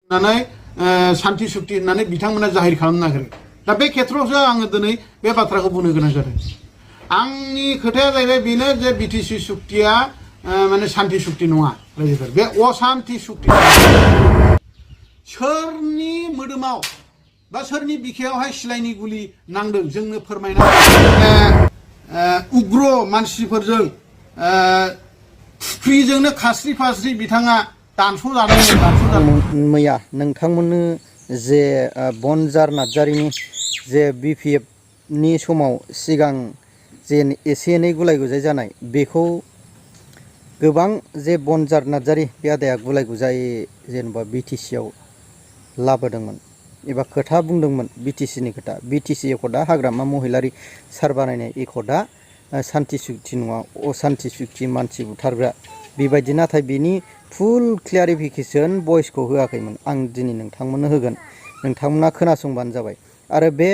शान्ति सुक्ति होननानै बिथांमोना जाहिर खालामनो नागिरो दा बे खेथ्रआवसो आङो दिनै बे बाथ्राखौ बुंनो गोनां जादों आंनि खोथाया जाहैबाय बेनो जे बिटिसि सुक्तिया माने शान्ति सुक्ति नङा रायजोफोर बे अशान्ति सुक्ति सोरनि मोदोमाव बा सोरनि बिखायावहाय सिलाइनि गुलि नांदों जोंनो फोरमायना उग्र मानसिफोरजों फुख्रिजोंनो खास्रि फास्रि बिथाङा मैया नोंथांमोननो जे बनजार नार्जारिनि जे बिपिएफ नि समाव सिगां जे एसे एनै गुलाय गुजाय जानाय बेखौ गोबां जे बनजार नार्जारि बे आदाया गुलाय गुजाय जेनेबा बिटिसि आव लाबोदोंमोन एबा खोथा बुंदोंमोन बिटिसि नि खोथा बिटिसि एकदा हाग्रामा महिलारि सार बानायनाय एकदा शान्ति सुक्ति नङा अशान्ति सुक्ति मानसि बुथारग्रा बेबायदि नाथाय बिनि फुल क्लियारिफिकेसन भइसखौ होआखैमोन आं दिनै नोंथांमोननो होगोन नोंथांमोना खोनासंबानो जाबाय आरो बे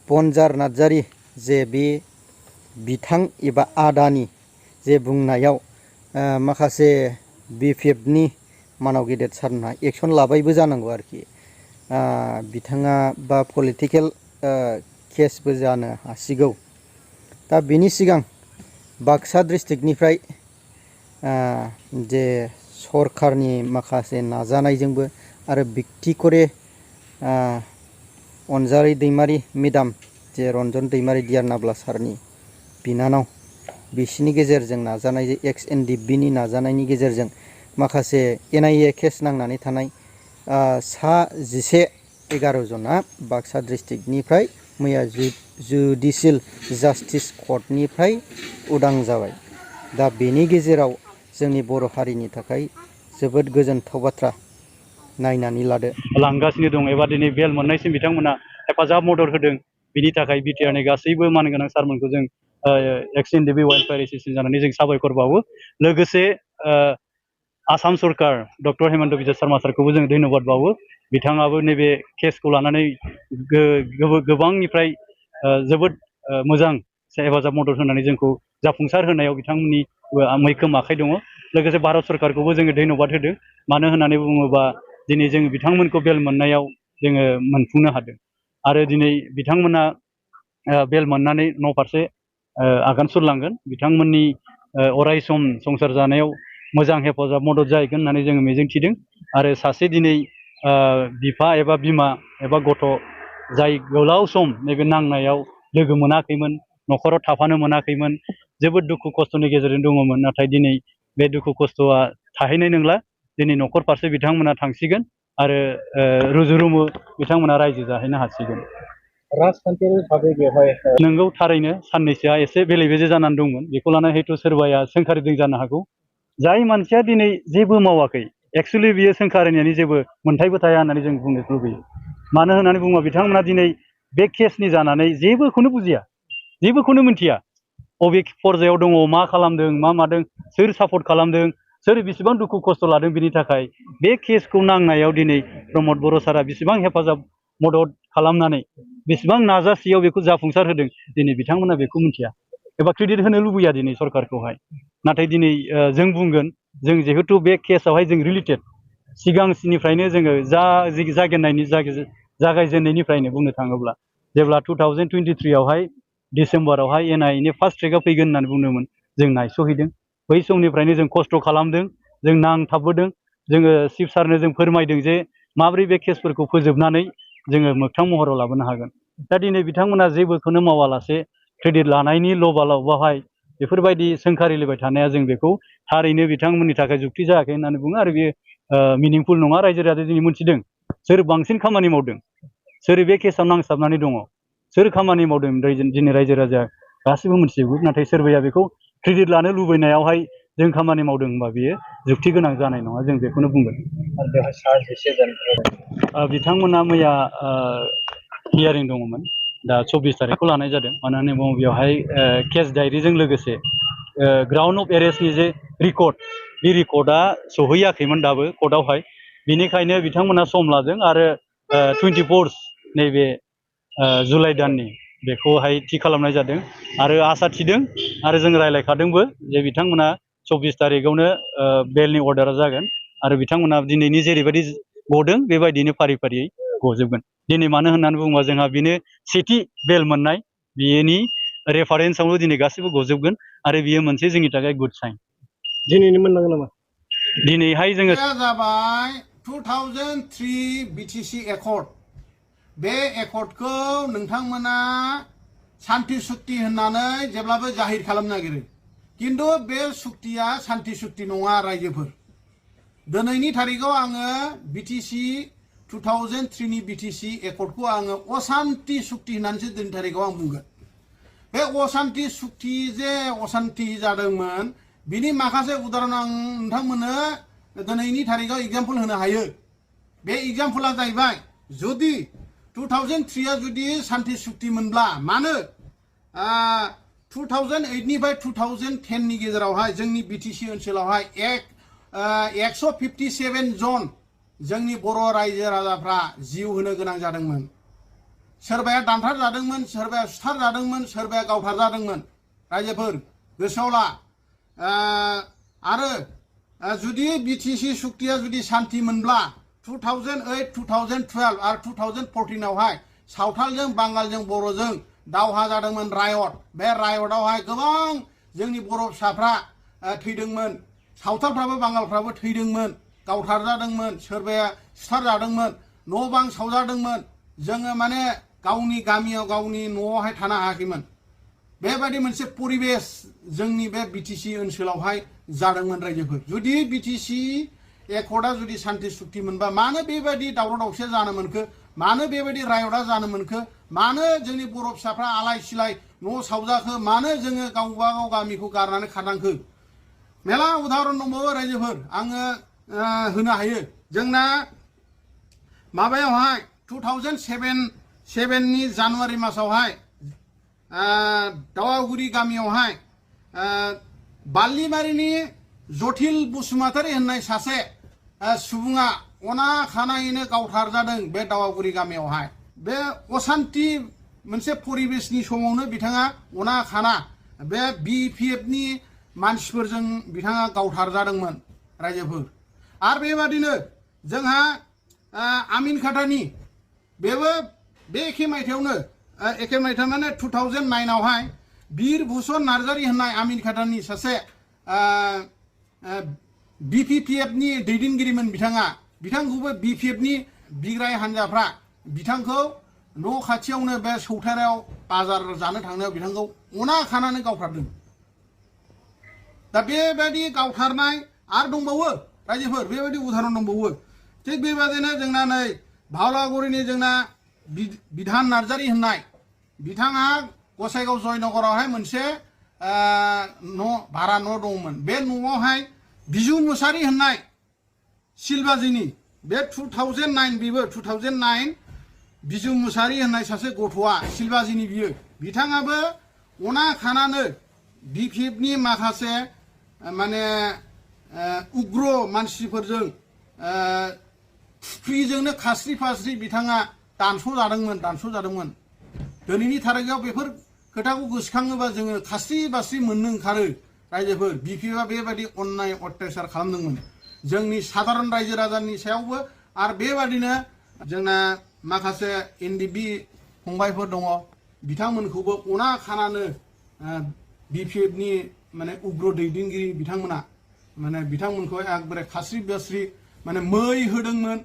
बनजार नार्जारि जे बे बिथां एबा आदानि जे बुंनायाव माखासे बिपिएफ नि मानाव गेदेर सारना एक्सन लाबायबो जानांगौ आरोखि बिथाङा बा पलिटिकेल केसबो जानो हासिगौ दा बेनि सिगां बाक्सा डिस्ट्रिक्टनिफ्राय जे सरकारनि माखासे नाजानायजोंबो आरो बिक्तिकरे अनजारि दैमारि मेडाम जे रन्जन दैमारि दियारनाब्ला सारनि बिनानाव बिसिनि गेजेरजों नाजानाय एक्स एनडिएफबि नि नाजानायनि गेजेरजों माखासे एनआइए केस नांनानै थानाय सा 11 जना बाक्सा डिस्ट्रिक्टनिफ्राय मैया जुडिशियेल जास्टिस कर्टनिफ्राय उदां जाबाय दा बेनि गेजेराव जोंनि बर' हारिनि थाखाय जोबोद गोजोनथाव बाथ्रा नायनानै लादो लांगासिनो दं एबा दिनै बेल मोननायसिम बिथांमोना हेफाजाब मदद होदों बिनि थाखाय बिटिआरनि गासैबो मानगोनां सारमोनखौ जों एक्स एनडिएफबि वेलफेयार एसोसिएसन जानानै जों साबायखर बावो लोगोसे आसाम सरकार डक्टर हेमन्त बिश्व शर्मा सारखौबो जों धन्यबाद बावो बिथाङाबो नैबे केसखौ लानानै गोबांनिफ्राय जोबोद मोजां हेफाजाब मदद होनानै जोंखौ जाफुंसार होनायाव बिथांमोननि मैखोम आखाइ दङ लोगोसे भारत सरकारखौबो जोङो धन्यबाद होदों मानो होननानै बुङोबा दिनै जों बिथांमोनखौ बेल मोननायाव जोङो मोनफुंनो हादों आरो दिनै बिथांमोना बेल मोननानै न' फारसे आगान सुरलांगोन बिथांमोननि अरायसम संसार जानायाव मोजां हेफाजाब मदद जाहैगोन होननानै जोङो मिजिंथिदों आरो सासे दिनै बिफा एबा बिमा एबा गथ' जाय गोलाव सम नैबे नांनायाव लोगो मोनाखैमोन न'खराव थाफानो मोनाखैमोन जोबोद दुखु खस्थ'नि गेजेरजों दङमोन नाथाय दिनै बे दुखु खस्थ'आ थाहैनाय नंला दिनै न'खर फारसे बिथांमोना थांसिगोन आरो रुजु रुमु बिथांमोना रायजो जाहैनो हासिगोन राजखान्थियारि भाबै बेवहाय नोंगौ थारैनो साननैसोआ एसे बेले बेजे जानानै दंमोन बेखौ लानानै हयथ' सोरबाया सोंखारिदों जानो हागौ जाय मानसिया दिनै जेबो मावाखै एक्सुवेलि बियो सोंखारिनायनि जेबो मोन्थायबो थाया होननानै जों बुंनो लुबैयो मानो होननानै बुङोबा बिथांमोना दिनै बे केसनि जानानै जेबोखौनो बुजिया जेबोखौनो मिथिया बबे पर्जायाव दङ मा खालामदों मा मादों सोर सापर्ट खालामदों सोर बेसेबां दुखु खस्थ' लादों बिनि थाखाय बे केसखौ नांनायाव दिनै प्रमद बर' सारा बेसेबां हेफाजाब मदद खालामनानै बेसेबां नाजासेयाव बेखौ जाफुंसार होदों दिनै बिथांमोना बेखौ मिथिया एबा क्रेडिट होनो लुबैया दिनै सरकारखौहाय नाथाय दिनै जों बुंगोन जों जिहेतु बे केसआवहाय जों रिलेटेड सिगांनिफ्रायनो जोङो जागायजेननायनिफ्रायनो बुंनो थाङोब्ला जेब्ला 2023 आवहाय डिसेम्बरावहाय एनआइए फार्स्ट ट्रेकआ फैगोन होननानै बुंदोंमोन जों नायस'हैदों बै समनिफ्रायनो जों खस्थ' खालामदों जों नांथाबबोदों जोङो चिफ सारनो जों फोरमायदों जे माबोरै बे केसफोरखौ फोजोबनानै जोङो मोगथां महराव लाबोनो हागोन दा दिनै बिथांमोना जेबोखौनो मावालासे क्रेडिट लानायनि लबावहाय बेफोरबायदि सोंखारिलायबाय थानाया जों बेखौ थारैनो बिथांमोननि थाखाय जुक्ति जायाखै होननानै बुङो आरो बेयो मिनिंफुल नङा रायजो राजाया दिनै मोनथिदों सोर बांसिन खामानि मावदों सोर बे केसआव नांसाबनानै दङ सोर खामानि मावदों दिनै रायजो राजाया गासैबो मिथिजोबो नाथाय सोरबाया बेखौ क्रेडिट लानो लुबैनायावहाय जों खामानि मावदों होनबा बियो जुक्ति गोनां जानाय नङा जों बेखौनो बुंगोन बिथांमोना मैया हियारिं दङमोन दा 24 तारिखखौ लानाय जादों मानो होननानै बुङोब्ला बेवहाय केस डायरिजों लोगोसे ग्राउन्ड अफ एरेस्टनि जे रिकर्ड बे रिकर्डआ सहैयाखैमोन दाबो कर्टआवहाय बेनिखायनो बिथांमोना सम लादों आरो 24 नैबे जुलाइ दाननि बेखौहाय थि खालामनाय जादों आरो आसा थिदों आरो जों रायज्लायखादोंबो जे बिथांमोना 24 तारिखआवनो बेलनि अर्डारा जागोन आरो बिथांमोना दिनैनि जेरैबायदि गदों बेबायदिनो फारि फारियै गजोबगोन दिनै मानो होननानै बुङोबा जोंहा बेनो सेथि बेल मोननाय बेनि रेफारेन्सआवनो दिनै गासैबो गजोबगोन आरो बियो मोनसे जोंनि थाखाय गुड साइन दिनैनो मोननांगोन नामा दिनैहाय जोङो बे जाबाय 2003 बिटिसि एकर्ड बे एकर्डखौ नोंथांमोना शान्ति सुक्ति होननानै जेब्लाबो जाहिर खालामनो नागिरो किन्तु बे सुक्तिया शान्ति सुक्ति नङा रायजोफोर दिनैनि तारिखाव आङो बिटिसि 2003 नि बिटिसि एकर्डखौ आङो अशान्ति सुक्ति होननानैसो दिनैनि तारिखाव आं बुंगोन बे अशान्ति सुक्ति जे अशान्ति जादोंमोन बिनि माखासे उदाहरण आं नोंथांमोननो दिनैनि तारिखाव एग्जाम्पल होनो हायो बे एग्जाम्पला जाहैबाय जुदि 2003 आ जुदि शान्ति सुक्ति मोनब्ला मानो 2008 निफ्राय 2010 नि गेजेरावहाय जोंनि बिटिसि ओनसोलावहाय 157 जन जोंनि बर' रायजो राजाफ्रा जिउ होनो गोनां जादोंमोन सोरबाया दानथार जादोंमोन सोरबाया सुथार जादोंमोन सोरबाया गावथार जादोंमोन रायजोफोर गोसोआव ला आरो जुदि बिटिसि सुक्तिया जुदि शान्ति मोनब्ला 2008 2012 आरो 2014 आवहाय सावथालजों बांगालजों बर'जों दावहा जादोंमोन रायट बे रायटआवहाय गोबां जोंनि बर' फिसाफ्रा थैदोंमोन सावथालफ्राबो बांगालफ्राबो थैदोंमोन गावथार जादोंमोन सोरबाया सुथार जादोंमोन न' बां सावजादोंमोन जोङो माने गावनि गामियाव गावनि न'आवहाय थानो हायाखैमोन बेबायदि मोनसे परिबेस जोंनि बे बिटिसि ओनसोलावहाय जादोंमोन रायजोफोर जुदि बिटिसि एकर्डा जुदि शान्ति सुक्ति मोनबा मानो बेबायदि दावराव दावसिया जानो मोनखो मानो बेबायदि रायटआ जानो मोनखो मानो जोंनि बर' फिसाफ्रा आलाय सिलाय न' सावजाखो मानो जोङो गावबा गाव गामिखौ गारनानै खारनांखो मेला उदाहरन दंबावो रायजोफोर आङो होनो हायो जोंना माबायावहाय 2007 नि जानुवारि मासावहाय दावागुरि गामियावहाय बाल्लिमारिनि जथिल बसुमतारी होननाय सासे सुबुङा अना खानायैनो गावथार जादों बे दावागुरि गामियावहाय बे अशान्ति मोनसे परिबेसनि समावनो बिथाङा अना खाना बे BPF नि मानसिफोरजों बिथाङा गावथार जादोंमोन रायजोफोर आरो बेबादिनो जोंहा आमिन खाटानि बेबो बे एखे मायथाइयावनो एखे मायथाइ माने 2009 आवहाय बीर भूषण नार्जारी होननाय आमिन खाटानि सासे BPPF नि दैदेनगिरिमोन बिथांखौबो BPF नि बिग्राय हान्जाफ्रा बिथांखौ न' खाथियावनो बे सौथारायाव बाजार जानो थांनायाव बिथांखौ अना खानानै गावथारदों दा बेबायदि गावथारनाय आरो दंबावो रायजोफोर बेबायदि उदाहरन दंबावो थिग बेबायदिनो जोंना नै भावलागुरिनि जोंना बिधान नार्जारी होननाय बिथाङा गसाइगाव जयनगरावहाय मोनसे भारा न' दंमोन बे न'आवहाय बिजु मुसारि होननाय सिलबाजिनि बे 2009 बेबो 2009 बिजु मुसारि होननाय सासे गथ'आ सिलबाजिनि बियो बिथाङाबो अना खानानै BPF नि माखासे माने उग्र मानसिफोरजों थुफ्रिजोंनो खास्रि फास्रि बिथाङा दानस'जादोंमोन दिनैनि थारिखाव बेफोर खोथाखौ गोसोखाङोबा जोङो खास्रि बास्रि मोननो ओंखारो रायजोफोर BPF आ बेबायदि अन्याय अत्याचार खालामदोंमोन जोंनि साधारन रायजो राजानि सायावबो आरो बेबादिनो जोंना माखासे NDB फंबायफोर दङ बिथांमोनखौबो अना खानानो BPF नि माने उग्र दैदेनगिरि बिथांमोना माने बिथांमोनखौ एकदबारे खास्रि बास्रि माने मै होदोंमोन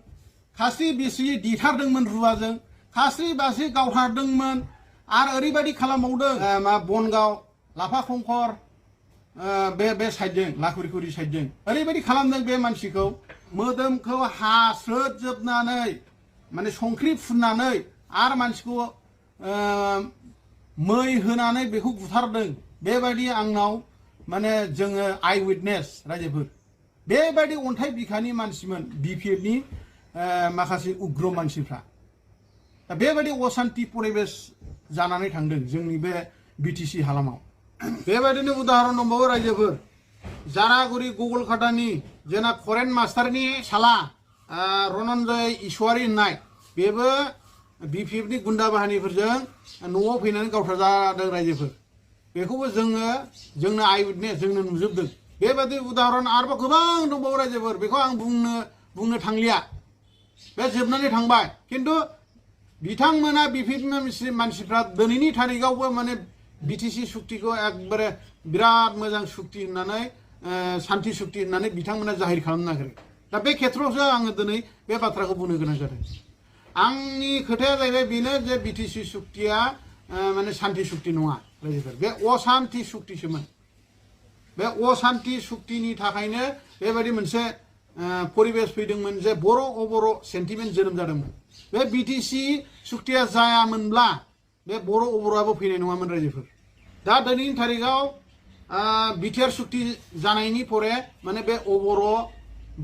खास्रि बास्रि दिथारदोंमोन रुवाजों खास्रि बास्रि गावथारदोंमोन आरो ओरैबायदि खालामबावदों मा बनगाव लाफा खंखर बे साइडजों लाखुरिखुरि साइडजों ओरैबायदि खालामदों बे मानसिखौ मोदोमखौ हास्रोदजोबनानै माने संख्रि फुननानै आरो मानसिखौ मै होनानै बेखौ बुथारदों बेबायदि आंनाव माने जोङो आइ उइटनेस रायजोफोर बेबायदि अन्थाइ बिखानि मानसिमोन BPF नि माखासे उग्र मानसिफ्रा दा बेबायदि अशान्ति परिबेस जानानै थांदों जोंनि बे BTC हालामाव बेबायदिनो उदाहरन दंबावो रायजोफोर जारागुरि गगलखाटानि जोंना फरेन मास्टारनि साला रनन्जय इसवारी होननाय बेबो BPF नि गुन्दा बाहानिफोरजों न'आव फैनानै गावथार जादों रायजोफोर बेखौबो जोंनो आइ उइटनेस जोंनो नुजोबदों बेबायदि उदाहरन आरोबाव गोबां दंबावो रायजोफोर बेखौ आं बुंनो थांलिया बे जोबनानै थांबाय खिन्थु बिथांमोना मानसिफ्रा दिनैनि थारिखआवबो माने बिटिसि सुक्तिखौ एकबारे बिराद मोजां सुक्ति होननानै शान्ति सुक्ति होननानै बिथांमोना जाहिर खालामनो नागिरो दा बे खेथ्रआवसो आङो दिनै बे बाथ्राखौ बुंनो गोनां जादों आंनि खोथाया जाहैबाय बेनो जे बिटिसि सुक्तिया माने शान्ति सुक्ति नङा रायजोफोर बे अशान्ति सुक्तिसोमोन बे अशान्ति सुक्तिनि थाखायनो बेबायदि मोनसे परिबेस फैदोंमोन जे बर' अबर' सेन्टिमेन्ट जोनोम जादोंमोन बे बिटिसि सुक्तिया जायामोनब्ला बे बर' अबर'आबो फैनाय नङामोन रायजोफोर दा दिनैनि थारिखआव बिटिआर सुक्ति जानायनि परे माने बे अबर'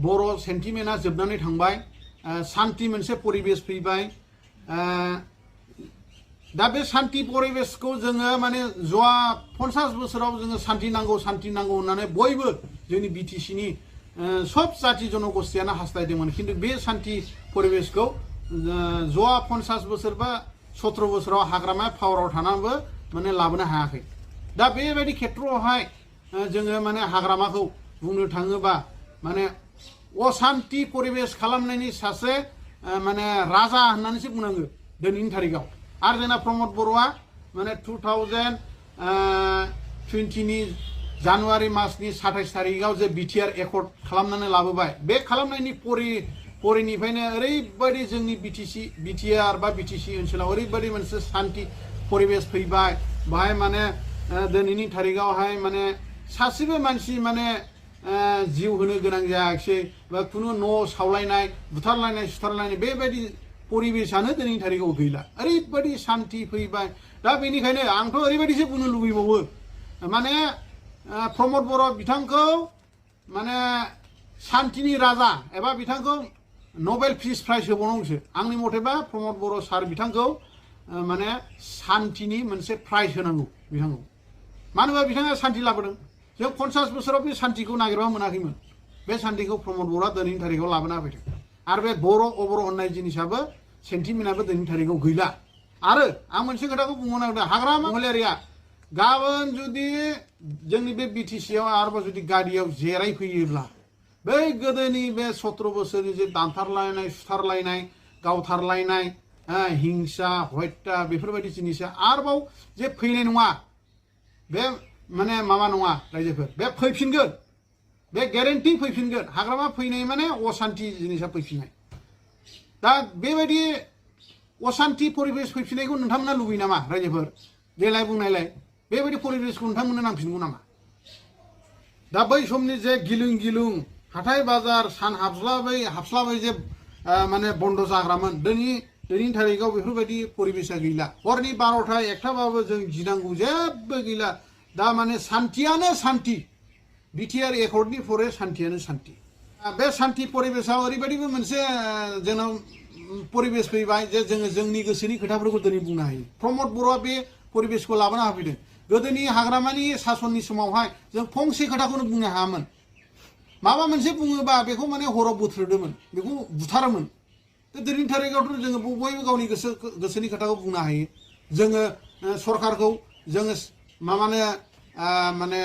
बर' सेन्टिमेन्टआ जोबनानै थांबाय शान्ति मोनसे परिबेस फैबाय दा बे शान्ति परिबेसखौ जोङो माने जवा 50 बोसोराव जोङो शान्ति नांगौ होननानै बयबो जोंनि बिटिसिनि सब जाति जनगोष्ठियानो हास्थायदोंमोन खिन्थु बे शान्ति परिबेसखौ जवा 50 बोसोर बा 17 बोसोराव हाग्रामा पावाराव थानानैबो माने लाबोनो हायाखै दा बेबायदि खेथ्रआवहाय जोङो माने हाग्रामाखौ बुंनो थाङोबा माने अशान्ति परिबेस खालामनायनि सासे माने राजा होननानैसो बुंनांगो दिनैनि थारिखआव आरो जोंना प्रमद बर'आ माने 2020 नि जानुवारि मासनि 27 तारिखआव जे बिटिआर एकर्ड खालामनानै लाबोबाय बे खालामनायनि परिनिफ्रायनो ओरैबायदि जोंनि बिटिआर बा बिटिसि ओनसोलाव ओरैबायदि मोनसे शान्ति परिबेस फैबाय बाहाय माने दिनैनि थारिखआवहाय माने सासेबो मानसि माने जिउ होनो गोनां जायाखिसै बा खुनु न' सावलायनाय बुथारलायनाय सुथारलायनाय बेबायदि परिबेसानो दिनैनि थारिखआव गैला ओरैबायदि शान्ति फैबाय दा बेनिखायनो आंथ' ओरैबायदिसो बुंनो लुबैबावो माने प्रमद बर' बिथांखौ माने शान्तिनि राजा एबा बिथांखौ नबेल पिस प्राइज होबावनांगौसो आंनि मथेबा प्रमद बर' सार बिथांखौ माने शान्तिनि मोनसे प्राइज होनांगौ बिथांखौ मानो होनबा बिथाङा शान्ति लाबोदों जों 50 बोसोराव बे शान्तिखौ नागिरबा मोनाखैमोन बे शान्तिखौ प्रमद बर'आ दिनैनि थारिखआव लाबोना होफैदों आरो बे बर' अबर' होननाय जिनिसाबो सेन्टिमेन्टआबो दिनैनि थारिखआव गैला आरो आं मोनसे खोथाखौ बुंनो नागिरदों हाग्रामा महिलारिया गाबोन जुदि जोंनि बे बिटिसिआव आरोबाव जुदि गारियाव जिरायफैयोब्ला बै गोदोनि बे 17 बोसोरनि जे दानथारलायनाय सुथारलायनाय गावथारलायनाय हिंसा हत्या बेफोरबायदि जिनिसा आरोबाव जे फैनाय नङा बे माने माबा नङा रायजोफोर बे फैफिनगोन बे गेरेन्टि फैफिनगोन हाग्रामा फैनाय माने अशान्ति जिनिसा फैफिननाय दा बेबायदि अशान्ति परिबेस फैफिननायखौ नोंथांमोना लुबैयो नामा रायजोफोर देलाय बुंनायलाय बेबायदि परिबेसखौ नोंथांमोननो नांफिनगौ नामा दा बै समनि जे गिलुं हाथाय बाजार सान हाबस्लाबै जे माने बन्द जाग्रामोन दिनैनि थारिखआव बेफोरबायदि परिबेसा गैला हरनि 12टा 1टाबाबो जों गिनांगौ जेबो गैला दा माने शान्तियानो शान्ति बिटिआर एकर्डनि परे शान्तियानो शान्ति बे शान्ति परिबेसाव ओरैबायदिबो मोनसे जोंनाव परिबेस फैबाय जे जोङो जोंनि गोसोनि खोथाफोरखौ दिनै बुंनो हायो प्रमद बर'आ बे परिबेसखौ लाबोना होफैदों गोदोनि हाग्रामानि सासननि समावहाय जों फंसे खोथाखौनो बुंनो हायामोन माबा मोनसे बुङोबा बेखौ माने हराव बोथ्रोदोंमोन बेखौ बुथारोमोन दिनैनि थारिखआवथ' जोङो बयबो गावनि गोसोनि खोथाखौ बुंनो हायो जोङो सरकारखौ जोङो माने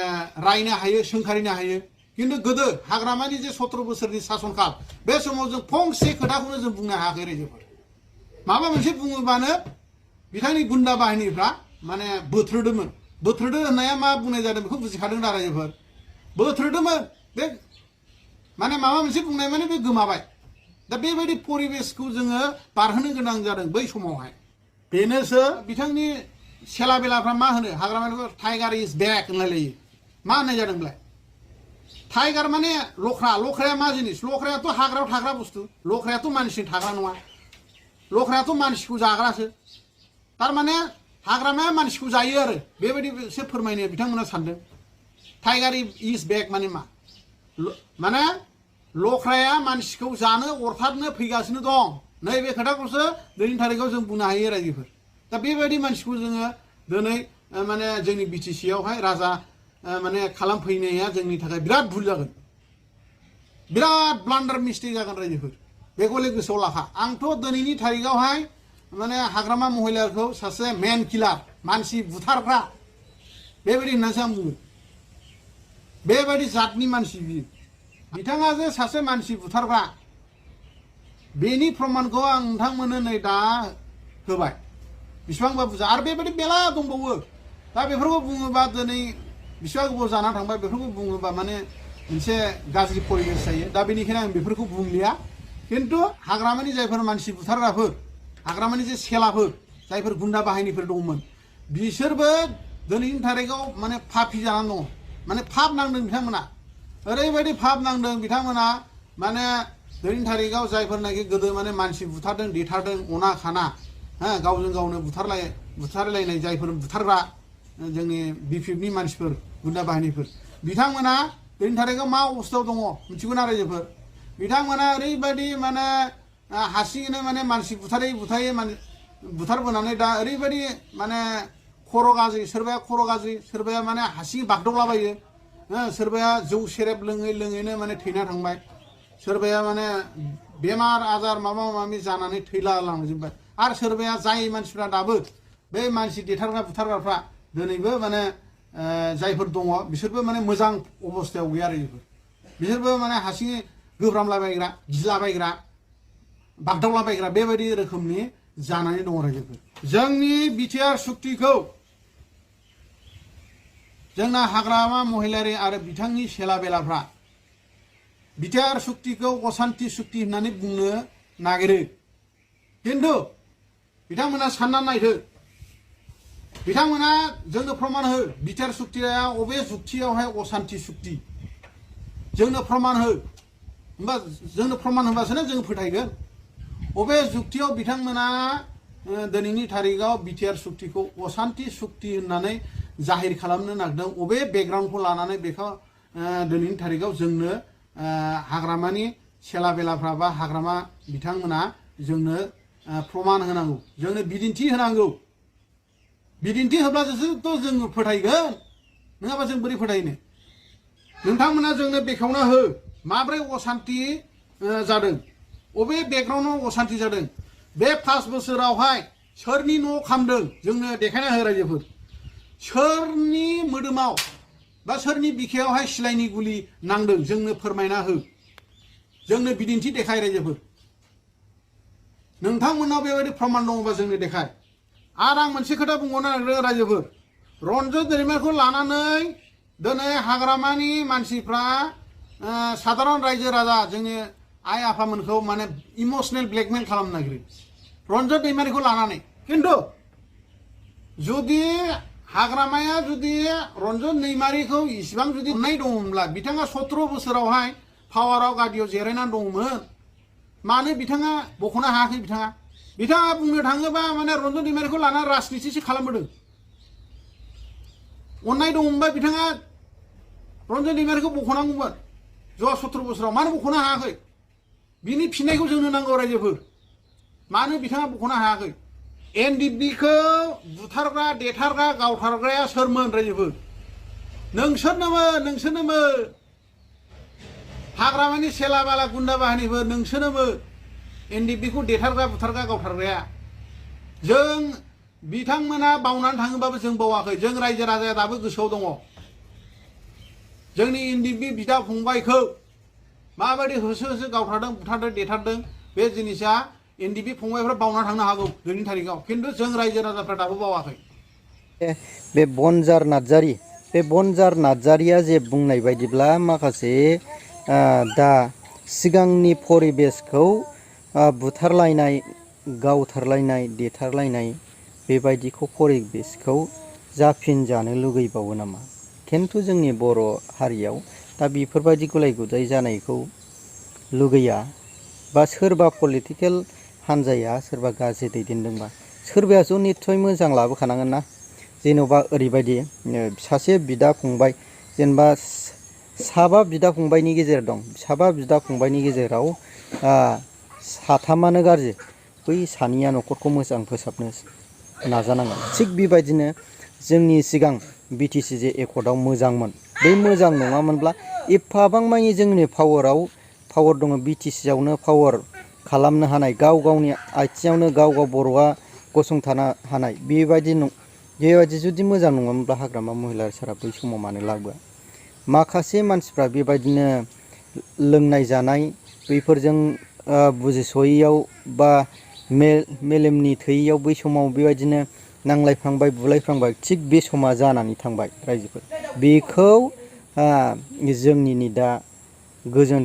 रायनो हायो सोंखारिनो हायो खिन्थु गोदो हाग्रामानि जे 17 बोसोरनि सासनकाल बे समाव जों फंसे खोथाखौनो जों बुंनो हायाखै रायजोफोर माबा मोनसे बुङोबानो बिथांनि गुन्दा बाहिनीफ्रा माने बोथ्रोदोंमोन बोथ्रोदो होननाया मा बुंनाय जादों बेखौ बुजिखादों दा रायजोफोर बोथ्रोदोंमोन बे माने माबा मोनसे बुंनाय माने बे गोमाबाय दा बेबायदि परिबेसखौ जोङो बारहोनो गोनां जादों बै समावहाय बेनोसो बिथांनि सेला बेलाफ्रा मा होनो हाग्रामानिखौ टाइगार इज बेक होनलायलायो मा होननाय जादोंब्लाय टाइगार माने लख्राया मा जिनिस लख्रायाथ' हाग्रायाव थाग्रा बुस्थु लख्रायाथ' मानसिजों थाग्रा नङा लख्रायाथ' मानसिखौ जाग्रासो थारमाने हाग्रामाया मानसिखौ जायो आरो बेबायदिसो फोरमायनो बिथांमोना सानदों टाइगार इज बेक माने मा माने लख्राया मानसिखौ जानो अरथारनो फैगासिनो दं नैबे खोथाखौसो दिनैनि थारिखआव जों बुंनो हायो रायजोफोर दा बेबायदि मानसिखौ जोङो दिनै माने जोंनि बिटिसिआवहाय राजा माने खालामफैनाया जोंनि थाखाय बिराद भुल जागोन बिराद ब्लान्डार मिस्टेक जागोन रायजोफोर बेखौले गोसोआव लाखा आंथ' दिनैनि थारिखआवहाय माने हाग्रामा महिलाखौ सासे मेन किलार मानसि बुथारग्रा बेबायदि होननानैसो आं बुङो बेबायदि जातनि मानसि बिथाङा जे सासे मानसि बुथारग्रा बेनि प्रमाणखौ आं नोंथांमोननो नै दा होबाय बेसेबांबा बुरजा आरो बेबायदि मेला दंबावो दा बेफोरखौ बुङोबा दिनै बेसेबां गोबाव जाना थांबाय बेफोरखौ बुङोबा माने मोनसे गाज्रि परिबेस जायो दा बेनिखायनो आं बेफोरखौ बुंलिया खिन्थु हाग्रामानि जायफोर मानसि बुथारग्राफोर हाग्रामानि जे सेलाफोर जायफोर गुन्दा बाहायनायफोर दंमोन बिसोरबो दिनैनि थारिखआव माने फाफि जानानै दङ माने फाप नांदों बिथांमोना ओरैबायदि फाप नांदों बिथांमोना माने दिनैनि थारिखआव जायफोरनाखि गोदो माने मानसि बुथारदों देथारदों अना खाना गावजों गावनो बुथारलायनाय जायफोर बुथारग्रा जोंनि बिपिएफनि मानसिफोर गुन्दा बाहिनीफोर बिथांमोना दिनैनि थारिखआव मा अबस्थायाव दङ मिथिगौना रायजोफोर बिथांमोना ओरैबायदि माने हारसिङैनो माने मानसि बुथारै माने बुथारबोनानै दा ओरैबायदि माने खर' गाज्रि सोरबाया खर' गाज्रि सोरबाया माने हारसिङै बागदावलाबायो सोरबाया जौ सेरेब लोङैनो माने थैना थांबाय सोरबाया माने बेमार आजार माबा माबि जानानै थैलालांजोब्बाय आरो सोरबाया जाय मानसिफ्रा दाबो बे मानसि देथारग्रा बुथारग्राफ्रा दिनैबो माने जायफोर दङ बिसोरबो माने मोजां अबस्थायाव गैया आरो बिसोरबो माने हारसिङै गोब्रामलाबायग्रा गिलाबायग्रा बागदावलाबायग्रा बेबायदि रोखोमनि जानानै दङ रायजोफोर जोंनि बिटिआर सुक्तिखौ जोंना हाग्रामा महिलारि आरो बिथांनि सेला बेलाफ्रा बिटिआर सुक्तिखौ असान्ति सुक्ति होननानै बुंनो नागिरो खिन्थु बिथांमोना साननानै नायदो बिथांमोना जोंनो प्रमाण हो बिटिआर सुक्तिया अबे जुक्तियावहाय असान्ति सुक्ति जोंनो प्रमाण हो होमबा जोंनो प्रमाण होबासो जों फोथायगोन अबे जुक्तियाव बिथांमोना दिनैनि थारिखआव बिटिआर सुक्तिखौ असान्ति सुक्ति होननानै जाहिर खालामनो नागिरदों अबे बेकग्राउन्डखौ लानानै बेखौ दिनैनि थारिखआव जोंनो हाग्रामानि सेला बेलाफ्रा बा हाग्रामा बिथांमोना जोंनो प्रमाण होनांगौ जोंनो बिदिन्थि होनांगौ बिदिन्थि होब्लासोथ' जों फोथायगोन नङाबा जों बोरै फोथायनो नोंथांमोना जोंनो बेखेवना हो माब्रै असान्ति जादों अबे बेकग्राउन्डआव असान्ति जादों बे 5 बोसोरावहाय सोरनि न' खामदों जोंनो देखायना हो रायजोफोर सोरनि मोदोमाव बा सोरनि बिखायावहाय सिलाइनि गुलि नांदों जोंनो फोरमायना हो जोंनो बिदिन्थि देखाय रायजोफोर नोंथांमोनाव बेबायदि प्रमाण दङबा जोंनो देखाय आरो आं मोनसे खोथा बुंबावनो नागिरदों रायजोफोर रन्जन दैमारिखौ लानानै दिनै हाग्रामानि मानसिफ्रा साधारन रायजो राजा जोंनि आइ आफामोनखौ माने इमोसनेल ब्लेकमेल खालामनो नागिरो रन्जन दैमारिखौ लानानै खिन्थु जुदि हाग्रामाया जुदि रन्जन दैमारिखौ इसिबां जुदि अननाय दङमोनब्ला बिथाङा 17 बोसोरावहाय पावाराव गादियाव जिरायनानै दङमोन मानो बिथाङा बख'नो हायाखै बिथाङा बुंनो थाङोबा माने रन्जन दैमारिखौ लानानै राजनितिसो खालामबोदों अननाय दङमोनबा बिथाङा रन्जन दैमारिखौ बख'नांगौमोन 17 बोसोराव मानो बख'नो हायाखै बिनि फिननायखौ जोंनो नांगौ रायजोफोर मानो बिथाङा बख'नो हायाखै एनडिएफबि बुथारग्रा देथारग्रा गावथारग्राया सोरमोन रायजोफोर नोंसोरनोमोन हाग्रामानि सेला बाला गुन्दा बाहिनीफोर नोंसोरनोमोन एनडिएफबिखौ देथारग्रा बुथारग्रा गावथारग्राया जों बिथांमोना बावनानै थाङोबाबो जों बावाखै जों रायजो राजाया दाबो गोसोआव दङ जोंनि एनडिएफबि बिदा फंबायखौ माबायदि होसो गावथारदों बुथारदों देथारदों बे जिनिसा एनडिएफबि फंबायफ्रा बावना थांनो हागौ दिनैनि थारिखआव खिन्थु जों रायजो राजाफ्रा दाबो बावाखै बे बनजार नार्जारिया जे बुंनाय बायदिब्ला माखासे दा सिगांनि परिबेसखौ बुथारलायनाय गावथारलायनाय देथारलायनाय बेबायदिखौ परिबेसखौ जाफिनजानो लुगैबावो नामा खिन्थु जोंनि बर' हारियाव दा बेफोरबायदि गुलाय गुजाय जानायखौ लुगैया बा सोरबा पलिटिकेल हान्जाया सोरबा गाज्रि दैदेनदोंबा सोरबायाथ' निस्सय मोजां लाबोखानांगोन ना जेन'बा ओरैबायदि सासे बिदा फंबाय जेनेबा साबा बिदा फंबायनि गेजेर दं साबा बिदा फंबायनि गेजेराव साथामानो गाज्रि बै सानैया न'खरखौ मोजां फोसाबनो नाजानांगोन थिग बेबायदिनो जोंनि सिगां बिटिसि जे एकर्डआव मोजांमोन बे मोजां नङामोनब्ला एफाबां मानि जोंनि पावार दङ बिटिसियावनो पावार खालामनो हानाय गाव गावनि आथिङावनो गाव बर'आ गसंथानो हानाय बेबायदि जुदि मोजां नङामोनब्ला हाग्रामा महिलारि सारा बै समाव मानो लाबोआ माखासे मानसिफ्रा बेबायदिनो लोंनाय जानाय बैफोरजों बुजिस'यैयाव बा मेलेमनि थैयैयाव बै समाव बेबायदिनो नांलायफ्लांबाय बुलायफ्लांबाय थिग बे समा जानानै थांबाय रायजोफोर बेखौ जोंनि दा गोजोन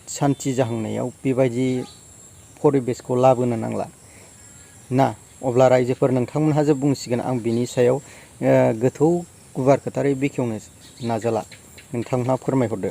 सान्थि जाहांनायाव बेबायदि परिबेसखौ लाबोनो नांला ना अब्ला रायजोफोर नोंथांमोनहा जे बुंसिगोन आं बिनि सायाव गोथौ गुवार खोथारै बेखेवनो नाजाला नोंथांमोनहा फोरमायहरदो।